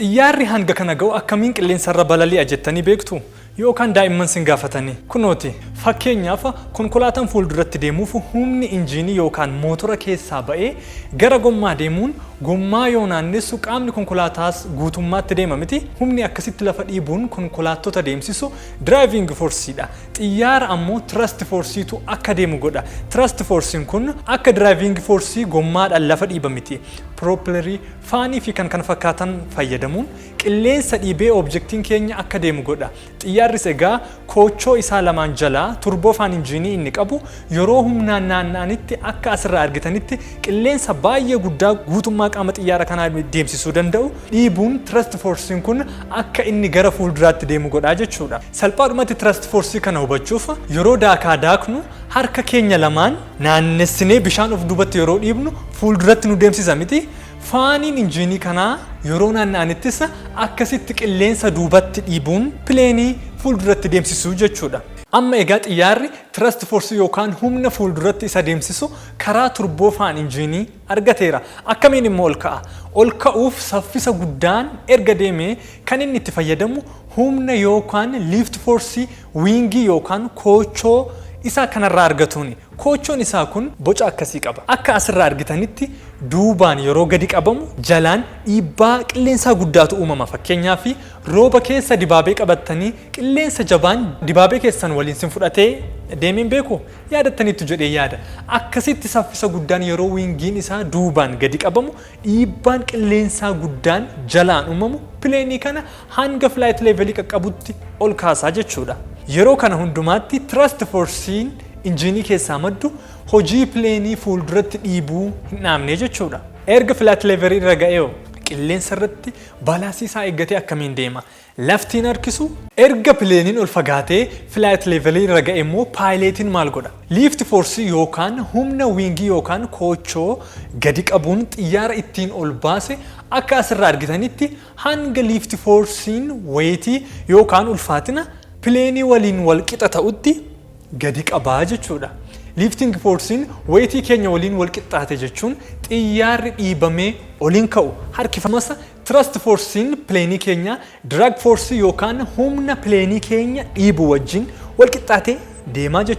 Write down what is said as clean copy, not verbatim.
Xiyyaarri hanga kana ga'u akkamiin qilleensarra balali'a jettanii beektu? Yookaan daa'imman sin gaafatanii? Kunooti, fakkeenyaaf, konkolaataan fuulduratti deemuuf humni injiinii yookaan mootora keessaa ba'ee gara gommaa deemuun gommaa yoo naannessu qaamni konkolaataas guutummaatti deema miti. Humni akkasitti lafa dhiibuun konkolaattota deemsisu driving forceidha. Xiyyaara ammoo thrust forceiitu akka deemu godha. Thrust forceiin kun akka driving force gommaadhaan lafa dhiiba miti. Propellerii, fanii fi kan kana fakkaatan fayyadamuun qilleensa dhiibee objectiin keenya akka deemu godha. Xiyyaarris egaa koochoo isaa lamaan jalaa turbofan injiinii inni qabu yeroo humnaan naanna'anitti akka asirraa argitanitti qilleensa baay'ee guddaa guutummaa qaama xiyyaara kanaa deemsisuu danda'u dhiibuun thrust forceiin kun akka inni gara fuulduraatti deemu godhaa jechuudha. Salphaadhumatti thrust force kana hubachuuf, yeroo daakaa daaknu harka keenya lamaan naannessinee bishaan of duubatti yeroo dhiibnu fuulduratti nu deemsisa miti. Faniin injiinii kanaa yeroo naanna'anittis akkasitti qilleensa duubatti dhiibuun planeii fuulduratti deemsisuu jechuudha. Amma egaa xiyyaarri thrust force yookaan humna fuulduratti isa deemsisu karaa turbofan injiinii argateera. Akkamiin immoo ol ka'a? Ol ka'uuf saffisa guddaan erga deemee kan inni itti fayyadamu humna yookaan lift force wingii yookaan koochoo isaa kanarraa argatuuni. Koochoon isaa kun boca akkasii qaba. Akka asirraa argitanitti duubaan yeroo gadi qabamu jalaan dhiibbaa qilleensaa guddaatu uumama. Fakkeenyaaf, rooba keessa dibaabee qabattanii qilleensa jabaan dibaabee keessan waliin sin fudhatee deemeen beeku yaadattaniittu jedhee yaada. Akkasitti saffisa guddaan yeroo wingiin isaa duubaan gadi qabamu dhiibbaan qilleensaa guddaan jalaan uumamu planeii kana hanga flight levelii qaqqabutti ol kaasaa jechuudha. Yeroo kana hundumaatti thrust forceiin injiinii keessaa maddu hojii planeii fuulduratti dhiibuu hin dhaabne jechuudha. Erga flight levelii irra ga'ee qilleensa irratti balanceii isaa eeggatee akkamiin deema? Laftiin harkisu. Erga planeiin ol fagaatee flight levelii irra ga'e immoo pilotiin maal godha? Lift forceii yookaan humna wingii yookaan koochoo gadi qabuun xiyyaara ittiin ol baase akka asirraa argitanitti hanga lift forceiin weightii yookaan ulfaatina planeii waliin wal qixa ta'utti gadi qabaa jechuudha. Lifting forceiin weightii keenya waliin wal qixxaate jechuun xiyyaarri dhiibamee oliin ka'u harkifamasa. Thrust forceiin planeii keenya drag forceii yookaan humna planeii keenya dhiibu wajjin wal qixxaatee deemaa jechuudha.